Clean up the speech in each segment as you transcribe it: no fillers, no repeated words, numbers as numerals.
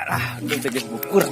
Alah, untung teh geus bukur.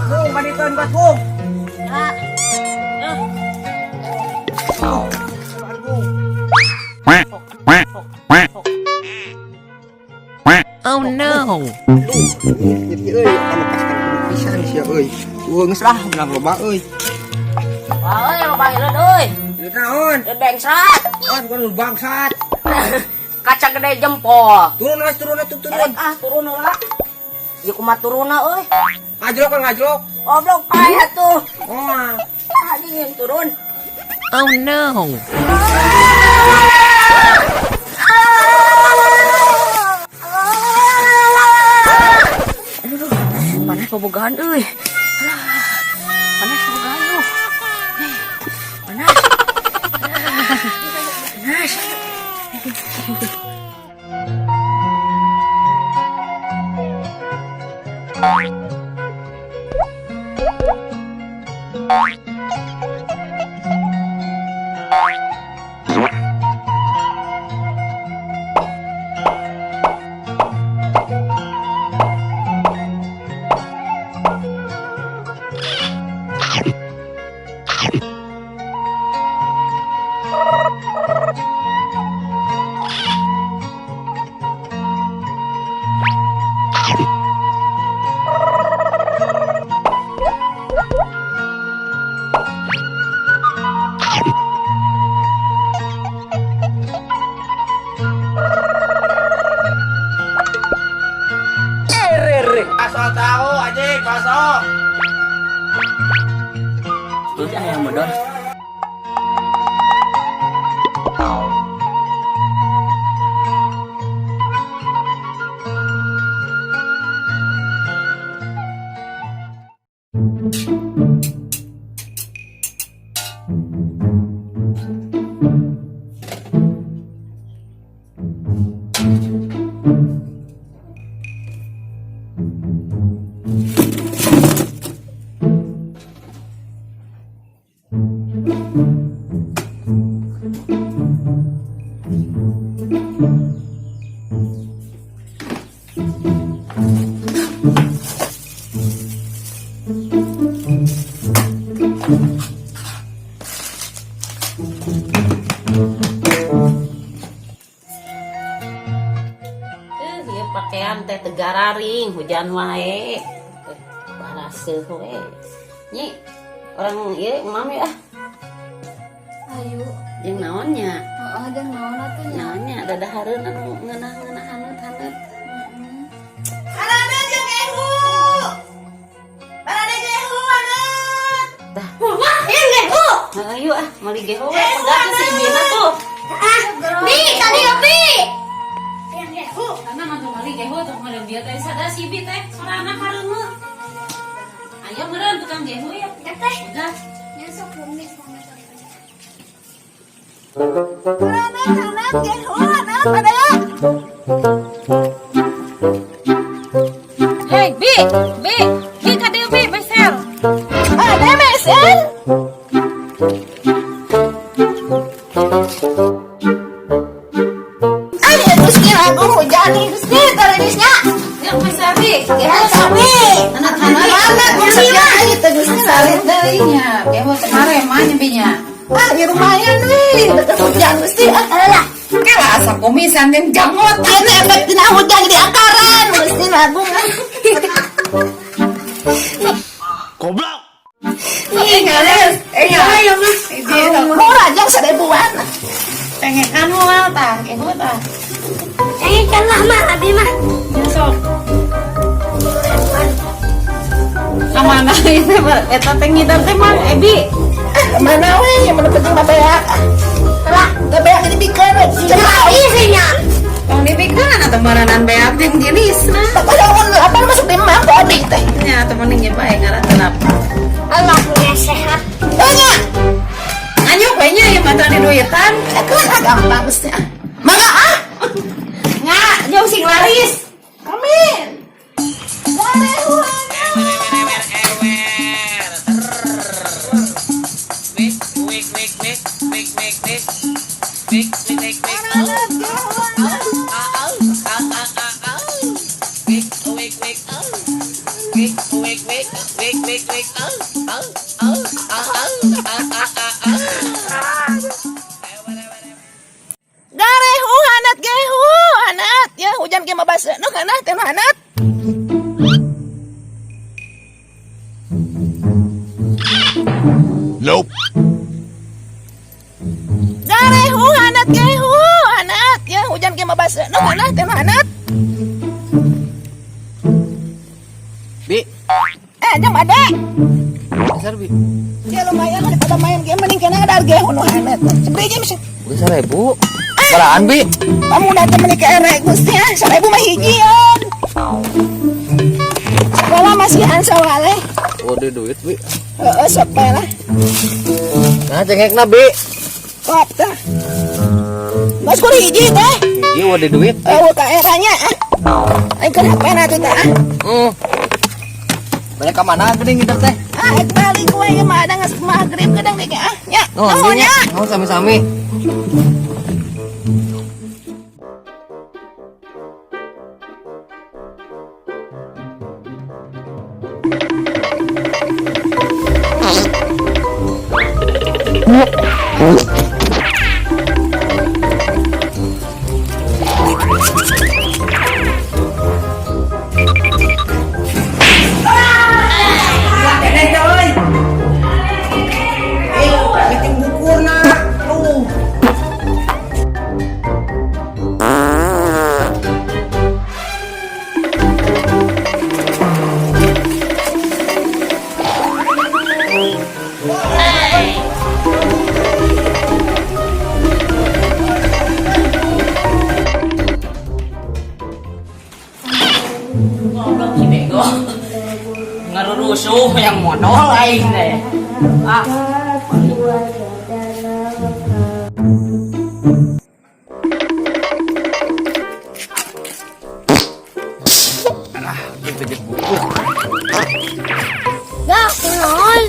Bung, bandikeun buat bung. Ah. Bung. Oh no! Aduh, nyeri euy, anu kaskan kudu pisan sia euy. Eueuh geus lah, menang loba euy. Wah, euy, loba hileud euy. Ieu naon? Hileud bangsat. Ah, bukan lu bangsat. Kaca gede jempol. Turun lah, turun atuh turun. Erek ah turun heula. Ieu kumaha turunna euy? Ngajlok kan ngajlok. Goblok pae atuh. Oh. Ah, dingin turun. Oh no! Aduh, panas bobogohan euy. Panas bobogohan lu. Panas. Panas. Bakso tahu anjing, bakso. Terus ayam bodor. Ieu pakaian teh teu gararing, hujan wae. Baraseuh we. Nyi, orang ieu mami ah, Ayo, jeung naon nya? heeh, jeung naon atuh nya? Naon nya dadahareun anu ngeunah-ngeunah haneut-haneut. Parade jeung gehu. Parade gehu haneut. Tah, Wah, ieu gehu. ayo ah, meuli geho we, pegat si ibina tuh. Ah, bi, tadi ya bi. Yang gehu. Karena mah tuh meuli geho tuh meureun dia teh sada si ibi teh sorana kareuneu. Ayo meureun tukang geho ya. Ya teh. Udah. Nya sok kumis kumis. Parade haneut gehu haneut haneut. Hei, Bi, Bi, Bi, ka dieu Bi, meser. Ada meser. Ah, ya Gusti aku hujan nih Gusti terenisnya. Yuk meser Bi. Ya sawi. Anak-anak. Anak Gusti mah itu Gusti Salit deui nya. Geho teh marema nya Bi nya. Ah, ya lumayan nih, deket hujan Gusti. Ah, alah. Kela asa kumisan jeung jangot. Ini efek tina hujan di akaran Gusti lagu. Goblok. Ih, ngales. Eh, ya. Ayo mah. Cengekan moal tah, kehu tah. Cengekan lah mah abi mah. Ya sok. Kamana ieu teh eta teh ngidam teh Mang Ebi. Mana we, mana penting mah beak. Lah, Teu beak dibikeun we. cenah isinya. Tong dibikeun atuh maranan beak jeung jenisna. Pokoknya apa masuk di mah body teh. Nya atuh mending ge bae ngaran telap. Allah punya sehat. Banyak. Anyuk we nya ieu mah tadi duitan. Keun ah gampang mesti ah. Mangga ah. Nga, jauh sing laris. Amin. Garehu hanat gehu hanat ya hujan ge mah baseuh nu kana teh hanat. Nope. Garehu hanat gehu hanat ya hujan ge mah baseuh nu kana teh hanat. Bi, Jam ada. besar bi. Ya lumayan daripada main game mending kena ada gehu nu hanat. Seberi ge mesti. Udah 1000. Beraan bi? Kamu datang menikah erek gusti ah 1000 mah hijian. Sekolah masihan sawale. Oh, di duit bi. Heeh sok bae lah. Nah, cengekna bi. Kop tah. Mas kur hiji teh. Hiji wah di duit. Eueuh ka eranya ah. Aing keur HP na tuh teh ah. Banyak ka mana geuning ngider teh? Ah, ek balik we ieu mah ada geus maghrib gedang deui ah. Nya. Oh, Nuhun nya. nya. Oh, sami-sami. Goblok si bego. Ngarurusuh yang modal aing teh. Ah. Gak, kunaon.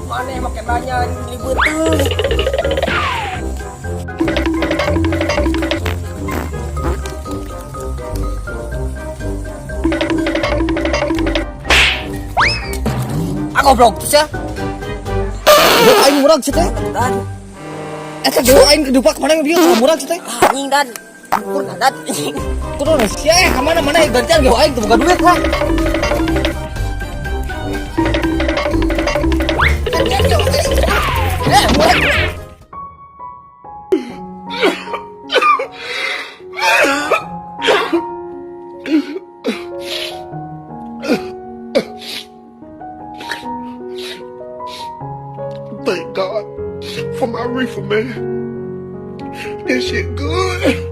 Mana yang make nanya ini beuteung. Ah goblok tuh sia. Aing murag sia teh. Dan Eta jauh aing kedupak mana dia murag sia teh. anjing dan kurna dan Kudu sia eh ka mana-mana gantian ge aing teu boga duit lah. Gantian ge aing. Eh, murag. Thank God for my reefer, man. This shit good.